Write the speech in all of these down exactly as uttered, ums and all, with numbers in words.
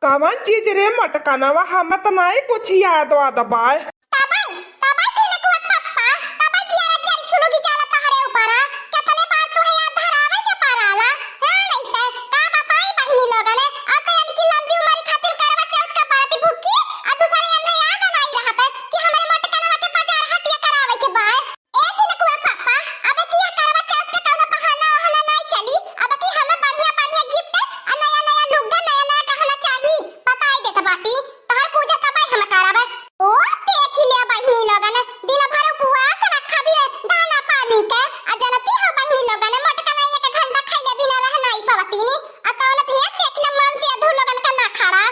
कवन चीज रे मोटकनवा, हम त नाई कुछ याद वाद बाय। तबई, तबई झिनकुआ पप्पा, तबई जियारा जरी सुलुगी जाला तहरे ऊपरा। केतने बार तुहे याद धरावे के पड़ाला। हाँ, नहीं ते, का बताई बहिनी लोगन, अब तो इनकी लंबी उमरी खातिर करवा चौथ का बरती भूखी, आ दूसरे इन्हें याद नाई रहत कि हमरे मोटकनवा के बाजार हटिया करावे के बाय। ए झिनकुआ पप्पा, अब की ये करवा चौथ पे कौनो बहाना वहाना नाई चली। अब की हमें बढ़िया बढ़िया gift, आ नया नया लुग्गा, नया नया गहना चाही। बताई देत बाटी, तोहर पूजा तबई हम करब। ओ, देखी ले बहिनी लोगन, दिन भर उपवास रखा भी है, दाना पानी के। आ जनती हो बहिनी लोगन, मोटकनवा एक घंटा खइले बिना रह नाई पवतीनी। आ तौन भेद देख ले मन से अधू लोगन का ना खड़ा।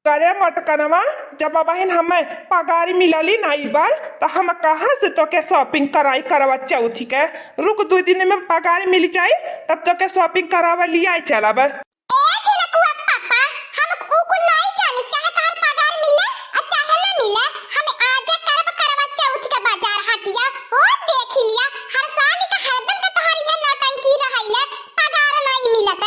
करे मोटकनवा, जब अबहिन हमें पगारी मिलली नाई बा, त हम कहाँ से तोके shopping कराई करवा चौथी के? रुक, दू दिन में पगारी मिल जाई, तब तोके shopping करावा लियाई चलब। ए झिनकुआ पापा, हम उ कुल नाई जानी, चाहे तोहार पगार मिले आ चाहे न मिले, हम आजे करब करवा चौथ के बाजार हटिया। हो देख लिया, हर साल का हरदम के तोहार इहे नौटंकी रहैया, पगार नाई मिलत।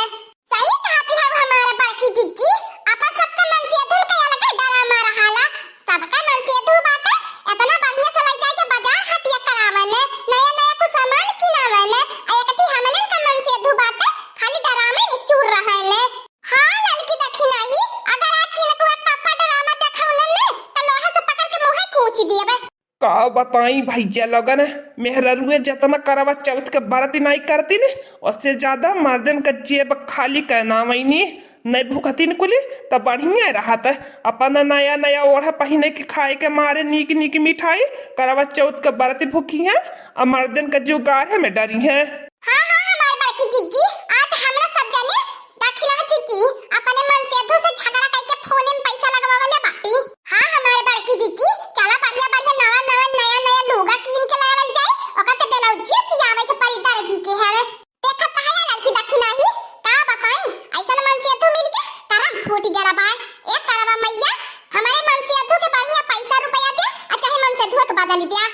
सही कहती हऊ हमार बड़की जिज्जी, अपन सबके मनसेधुन के अलगे डरामा रहाला। सबका मनसेधु बाटे, एतना बढ़िया से लइ जाइके बाजार हटिया करावे ने, नया नया कुछ सामान किनावे ने, आ एकठी हमनन का मनसेधु बाटे, खाली डरामे में चूर रहे ने। हाँ, ललकी दखिनाही, अगर आज झिनकुआ पापा डरामा देखौलन ने, त लोहा से पकड़ के मुँहे कूच दियबे। का बताई भइया लोगन, मेहररुए जतना करवा चौथ के बरती नाई करतीन, ओसे ज्यादा मर्दन क जेब खाली करनावैनी। नाई भूखतीन कुली, त बढ़िया रहत। अपन नया नया ओढ़ पहिने के, खाए के मारे नीक नीक मिठाई, करवा चौथ के बरती भूखिहैं, आ मर्दन क जीव गारे में डरिहैं। हाँ, हाँ, हमार बड़की जिज्जी, आज हमरा सब जने दखिना जिज्जी, अपने मनसेधु से झगड़ा कइके फोने में पैसा लगवावले बाटी। हाँ, हमार बड़की जिज्जी, चला बढ़िया बढ़िया नवा नवा नया नया लुगा कीन के लावल जाए, ओकर ते ब्लाउजिया सियावे के पड़ी दर्जी के हवे। देखत त है ललकी दखिनाही, का बताई, ऐसन मनसेधु मिल के करम फूट गया बा। ए करवा मैया, हमारे मनसेधु के बढ़िया पैसा रुपया दे, आ चाहे मनसेधु के बदल दिया।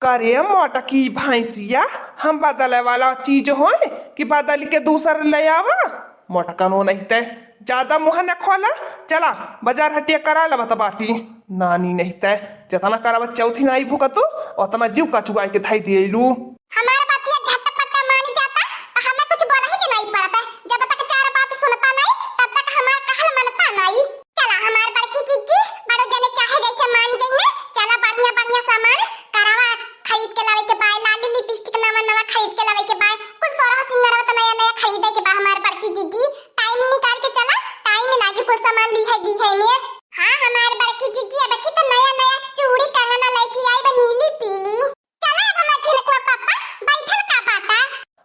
करे मोटकी भैंसिया, हम बदले वाला चीज होए कि बदल के दूसर ले आवा? मोटकनो नहीं ते, ज्यादा मुँह न खोला। चला, बाजार हटिया करा लबत बाटी। नानी नहीं ते, जतना करवा चौथी नाई भुगतू, ओतना जीव कचुआई के धाई दिएलू। हमार बतिया झटपट मानी जाता, त हमें कुछ बोला ही के नहीं पड़ता। जब तक चार बात सुनता नहीं, तब तक हमार कहल मनता नहीं। चला हमार बड़की जिज्जी, बड़ो जने चाहे जैसे मान गई ने, चला बढ़िया बढ़िया सामान करवा खरीद के लावे के बाय, लाली लिपस्टिक नवा नवा खरीद के लावे के बाय, कुल सोरह सिंगरवा त नया नया खरीदे के बा हमार बड़की जिज्जी। टाइम निकाल के चला, टाइम लागी कुल सामान ली है दी है ने। हाँ हमार बड़की जिज्जी, अब की त नया नया चूड़ी कंगना लेके आई बा नीली पीली। चला अब हमार झिनकुआ पापा, बैठल का बाटा?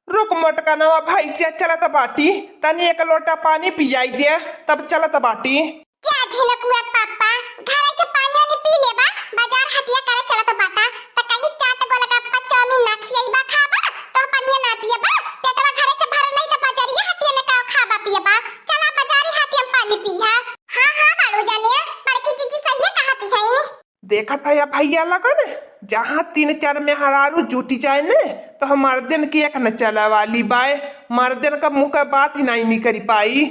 रुक मोटकनवा भैंसिया, चलत बाटी, तनी एक लोटा पानी पियाई दे, तब चलत बाटी। जा झिनकुआ पापा, घर से पानी वानी पी लेबा, बाजार हटिया करे चलत बाटा, त कहीं चाट गोलगप्पा चाउमीन ना खियैबा खाबा, त पनिया ना पियबा, पेटवा घरे से भरल रही त बाजारिया हटिया में का खाबा पियबा, चला बाजारी हटिया में पानी पीहा। हाँ, हाँ, बाड़ू जाने, बड़की जिज्जी सहिए कहती है इनी। देखत है भैया लगन, जहाँ तीन चार मेहरारू जुटी जाए ने, तो हम मर्दन के एक न चले वाली बाय, मर्दन का मुँह का बात ही नहीं निकरी पाई।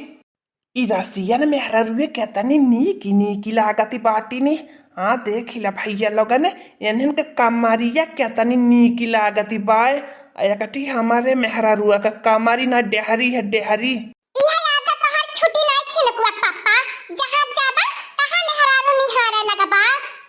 ई रसियन मेहररुए केतनी नीकी नीकी लागति बाटी नी। हाँ, देखि ला भइया लोगन, एन्हन के कमरिया केतनी नीकी लागति बाय। आ एकठी हमरे मेहररुआ के कमरी ना डेहरी है, डेहरी। इहे आदत तोहार छुटी नाई छिनकुआ पप्पा, जहाँ जाबा तहाँ मेहरारू निहारे लगबा।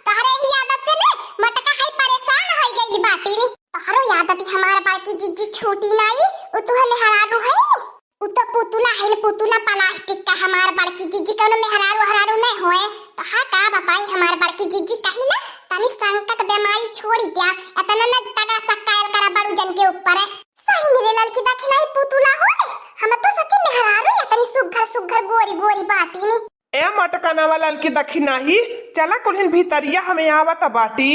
तोहरे ही आदत से ने मोटका हई परेशान होई गई बाटी नी। तोहरो आदत हमार बड़की जिज्जी छूटी नाई, उ तुहे मेहरारू है नी। उ तो पुतुला है न, पुतुला प्लास्टिक का। हमार बड़की जिज्जी कौनो मेहरारू हरारू नहीं होए। तो हाँ, का बताई, हमार बड़की जिज्जी कहिला तनी संकट बीमारी छोड़ी द्या, इतना न तगड़ा सक्कायल करा बड़ू जन के ऊपर। सही में रे ललकी दखिनाही पुतुला होए, हम तो सोचे मेहरारू या तनी सुघर सुघर गोरी गोरी बाटी नी। ए मटकनवा ललकी दखिनाही, चला कुल्हिन भीतरिया, हमें आवत बाटी।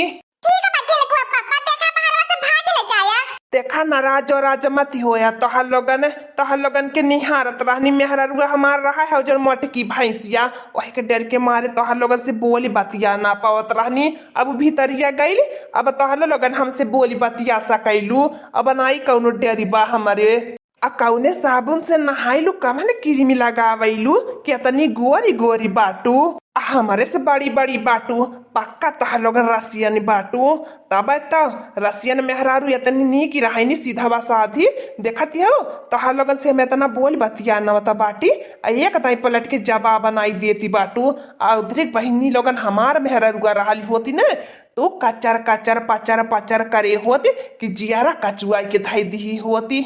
ठीक बा झिनकुआ पप्पा, देखा बहरवा से भाग न जाया। देखा नाराज ओराज मत होया, तोहर लोगन, तोहर लोगन के निहारत रहनी, मेहररुआ हमार रहा है जौन मोटकी भैंसिया, वही के डर के मारे तोहर लोगन से बोली बतिया ना पावत रहनी। अब भीतरिया गइल, अब तोहर लोगन हमसे बोली बतिया सकैलू, अब नाई कौनो डरी बा हमरे। आ कौने साबुन से नहाइलू, कवन क्रीम लगावैलू कि अतनी गोरी गोरी बाटू? आ हमरे से बड़ी बड़ी बाटू, पक्का तोहार लोगन रसियन बाटू। तब तो रसियन मेहरारू एतनी नीक रहैनी, सीधा बा साधी। देखत हो, तोहार लोगन से हम एतना बोल बतिया न होता बाटी, आ एक दाई पलट के जवाब बनाई देती बाटू। आ उधरे बहिनी लोगन हमार मेहरारुआ रहल होती न, तो कचर कचर पचर पचर करे होती कि जियारा कचुआई के धई दिही होती।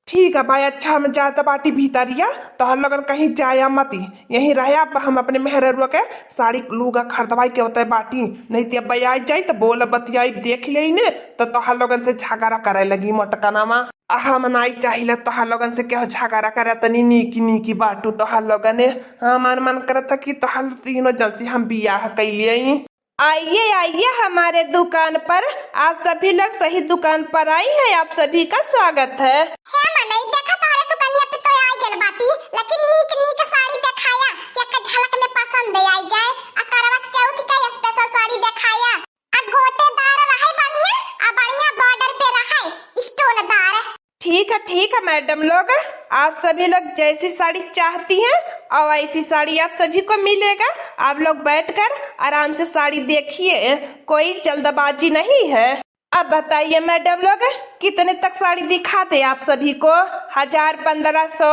ठीक है भाई, अच्छा हम जात बाटी भीतरिया, तोहर लोगन कहीं जाया मती, यहीं रह्या। अब हम अपने मेहररुआ के साड़ी लूगा खरीदवाई के होते बाटी, नहीं ते अब आई जाई तो बोल बतियाई देख लेई ने, तो तोहर लोगन से झगड़ा करे लगी मोटकनामा। आ हम नाई चाहिला तोहर लोगन से केहू झगड़ा करे, तनी नीकी नीकी बाटू तोहर लोगन। हमार मन करत कि तोहर तीनों जन से हम बियाह कैलिए। आइए, आइए हमारे दुकान पर, आप सभी लोग सही दुकान पर आई हैं, आप सभी का स्वागत है। हे मनई, देखा तोहरे दुकानिया पे तो आई गइल बाटी, लेकिन नीक नीक साड़ी देखाया कि एक झलक में पसंद आई जाए। आ करवा चौथ का स्पेशल साड़ी देखाया, आ गोटेदार रहे बढ़िया, आ बढ़िया बॉर्डर पे रहे, स्टोनदार। ठीक है, ठीक है मैडम लोग, आप सभी लोग जैसी साड़ी चाहती हैं और ऐसी साड़ी आप सभी को मिलेगा। आप लोग बैठकर आराम से साड़ी देखिए, कोई जल्दबाजी नहीं है। अब बताइए मैडम लोग, कितने तक साड़ी दिखाते आप सभी को? हजार, पन्द्रह सौ,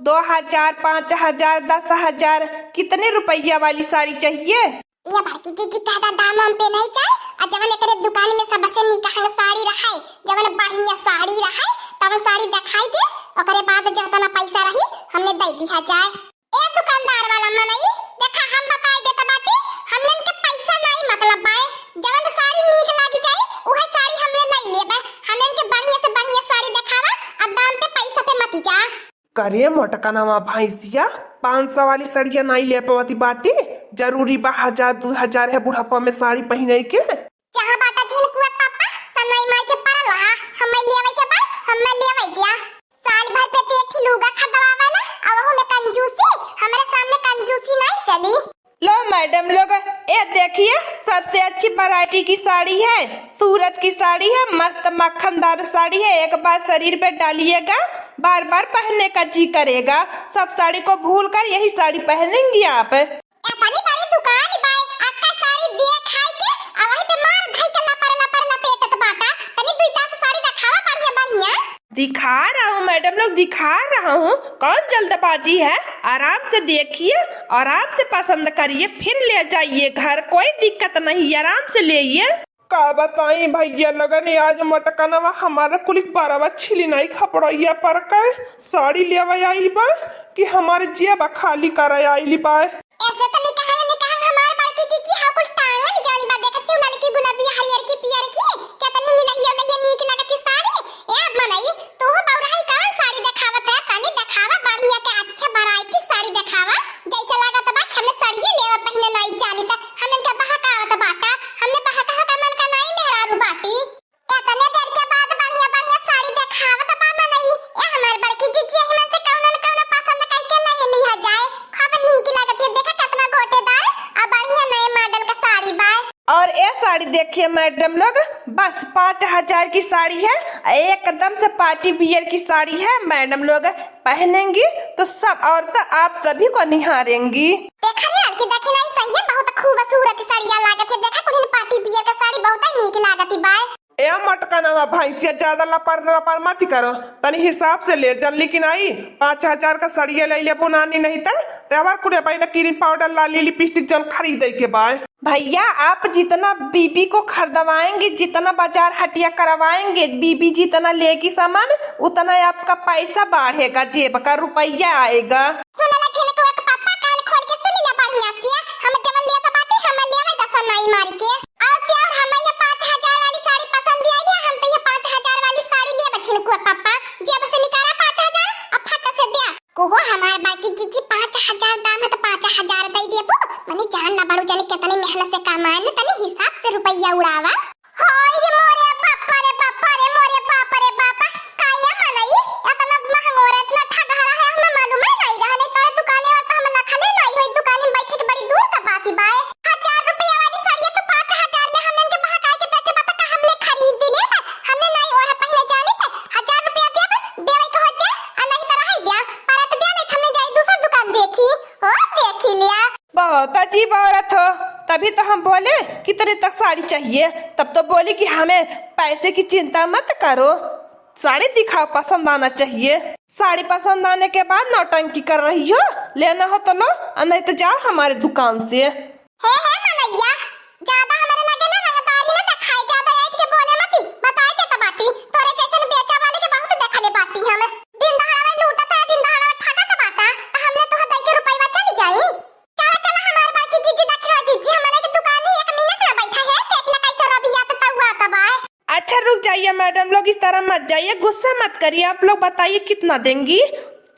दो हजार, पाँच हजार, दस हजार, कितने रुपया वाली साड़ी चाहिए? ये बड़की जीजी कहता दाम हम पे नहीं जाए, आ जवन एकरे दुकान में सबसे नीक हल साड़ी रहे, जवन बढ़िया साड़ी रहे, तवन साड़ी दिखाई दे, ओकरे बाद जतना पैसा रही हमने दे दिया जाए। ए दुकानदार वाला मनई, देखा हम बताई देत बाटी, हमनन के पैसा नहीं मतलब बाए, जवन साड़ी नीक लाग जाए उहे साड़ी हमने ले लेबे। हमनन के बढ़िया से बढ़िया साड़ी देखावा, आ दाम पे पैसा पे मत जा। करे मोटकनवा भैंसिया, पाँच सौ वाली सड़िया नाई ले पावती बाटी, जरूरी बा हजार दू हजार है बुढ़ापा में साड़ी पहिने के। जहाँ बाटा झिनकुआ पापा, सनाई मार के पड़ल रहा, हमें लेवे के बा, हमें लेवे दिया। साल भर पे तो एक ही लुगा खरीदवावेला, आ वहू में कंजूसी, हमरे सामने कंजूसी नहीं चली। लो मैडम लोग, ये देखिए, सबसे अच्छी वैरायटी की साड़ी है, सूरत की साड़ी है, मस्त मक्खनदार साड़ी है। एक बार शरीर पे डालिएगा, बार बार पहनने का जी करेगा। सब साड़ी को भूल कर यही साड़ी पहनेंगी आप। एतनी बड़ी दुकान बाय, अक्का साड़ी देखाई के, आ वहीं पे मार धई के लपर लपर लपेटत बाटा। तनी दुई चार साड़ी देखावा बढ़िया बढ़िया। दिखा रहा हूँ मैडम लोग, दिखा रहा हूँ, कौन जल्दबाजी है? आराम से देखिए, आराम से पसंद करिए, फिर ले जाइए घर, कोई दिक्कत नहीं, आराम से लेइए। का बताई भैया लोगन, आज मोटकनवा हमारा कुल बरवा छिली नहीं खपड़ैया पर के साड़ी लेवे आइल बा कि हमारे जेब खाली करे आइल बा। ऐसे तो निकाह में निकाह हमार बड़की जीजी हा कुल टांगल जानी बा, देखत छी ललकी गुलाबी हरियर की पियर की, केतनी निलहिया लहिया नीक लागत ही साड़ी। ए मनई, तू बौराई कवन साड़ी देखावत है? तनी देखावा बढ़िया के, अच्छा वैरायटी साड़ी देखावा, जैसे लागत बा कि हमने साड़िए लेवा पहिने नहीं जानी त हमन के बहकावत बाटा, हमने बहका हका मन का नहीं मेहरारू बाटी। एतने देर के बाद बढ़िया बढ़िया साड़ी देखावत बा मनई। ए हमार बड़की जीजी, एही मन से कौनो न कौनो पसंद कई के ले लिहा जाए। खूब नीक लागत है, देखा कितना गोटेदार आ बढ़िया नए मॉडल का साड़ी बा। और ये साड़ी देखिए मैडम लोग, बस पाँच हजार की साड़ी है, एकदम से पार्टी वियर की साड़ी है मैडम लोग, पहनेंगी तो सब औरतें आप सभी को निहारेंगी। देखा रे लड़की, देखी नहीं सही है, बहुत खूबसूरत साड़िया लागत है। देखा कुल पार्टी वियर का साड़ी बहुत ही नीक लागत बा। ए मटकनवा भैंसिया, ज्यादा लपर लपर मत करो, तनी हिसाब से ले, जानली कि नहीं? पाँच हजार का सड़िया ले लेबू नानी, नहीं त तेवर कुड़े बहिना क्रीम पाउडर, लाली, लिपस्टिक जन खरीदे के बाय। भैया, आप जितना बीबी को खरीदवाएंगे, जितना बाजार हटिया करवाएंगे, बीबी जितना लेगी सामान, उतना आपका पैसा बढ़ेगा, जेब का रुपया आएगा। सुन ले छिनकुआ के पापा, कान खोल के सुन ले बढ़िया से। हम जवन लेत बाटी, हम लेवे दसन नाई मार के। और ते और हमें ये पाँच हजार वाली साड़ी पसंद आई है, हम तो ये पाँच हजार वाली साड़ी लेब छिनकुआ पापा। जेब से निकाला पाँच हजार, अब फट से दे। कोहो हमार बड़की जीजी, पाँच हजार दाम है तो पाँच हजार दे देबू। मने जान ला बड़ू जाने कितने मेहनत से कमाए न, तनी हिसाब से रुपया उड़ावा। हाय रे मोरे बापा रे बापा रे मोरे बाप रे बापा, काया मनई, इतना महंगोरा, इतना ठगहरा है, हमें मालूम ही नहीं रहा, नहीं तोरे दुकाने और तो हम लखले नहीं होई, दुकाने में बैठे के बड़ी दूर का बात ही बाय। हजार रुपया वाली साड़िया तू पाँच हजार में हमने के बहकाए के बेचे बता का हमने खरीद ले बा, हमने नहीं ओढ़े पहने जाने थे, हजार रुपया दे बा, देवे के होते, आ बहुत अजीब औरत हो, तभी तो हम बोले कितने तक साड़ी चाहिए, तब तो बोली कि हमें पैसे की चिंता मत करो, साड़ी दिखाओ, पसंद आना चाहिए। साड़ी पसंद आने के बाद नौटंकी कर रही हो, लेना हो तो लो, और नहीं तो जाओ हमारे दुकान से। हे, हे मनैया, ज्यादा हमरे लगे ना रंगदारी ना देखाई, ज्यादा ऐठ के बोले मती, बताई देत बाटी, तोरे जैसन बेचा वाले के बहुत देखले बाटी हम। दिन दहाड़ा में लूटत है, दिन दहाड़ा में ठगत बाटा, त हमने तोह दई के रुपइया चली जाई। चला, चला हमार बड़की जीजी, देखियो जीजी, हमरे के दुकानी एक मिनट ना बैठा है, देख ले कैसे रबिया त तउआ तबाए। अच्छा रुक जाइए मैडम लोग, इस तरह मत जाइए, गुस्सा मत करिए। आप लोग बताइए कितना देंगी?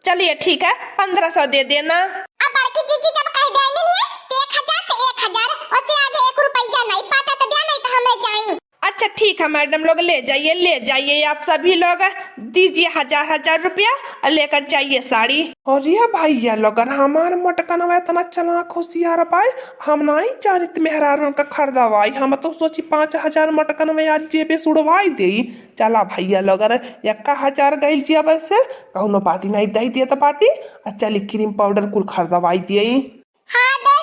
चलिए ठीक है, पन्द्रह सौ दे देना। अब बड़की जीजी जब कह देनी है तो एक हजार तो एक हजार, उससे आगे एक रुपया नहीं पाता तो दे, नहीं तो हमें जाई। अच्छा ठीक है मैडम लोग, ले जाइए, ले जाइए आप सभी लोग, दीजिए हजार हजार रुपया और लेकर जाइए साड़ी। अरे भैया लोगन, हमार मोटकनवा इतना चालाक होशियार बाई, हम नाई जानित मेहरारुन का खरीदवाई। हम तो सोची पाँच हजार मोटकनवा आज जेबे से उड़वाई देई। चला भैया लोगन, एक्का हजार गइल जेबे से, कौनो बात ही नाई, दई देत बाटी। आ चली क्रीम पाउडर कुल खरीदवाई देई। हाँ, दे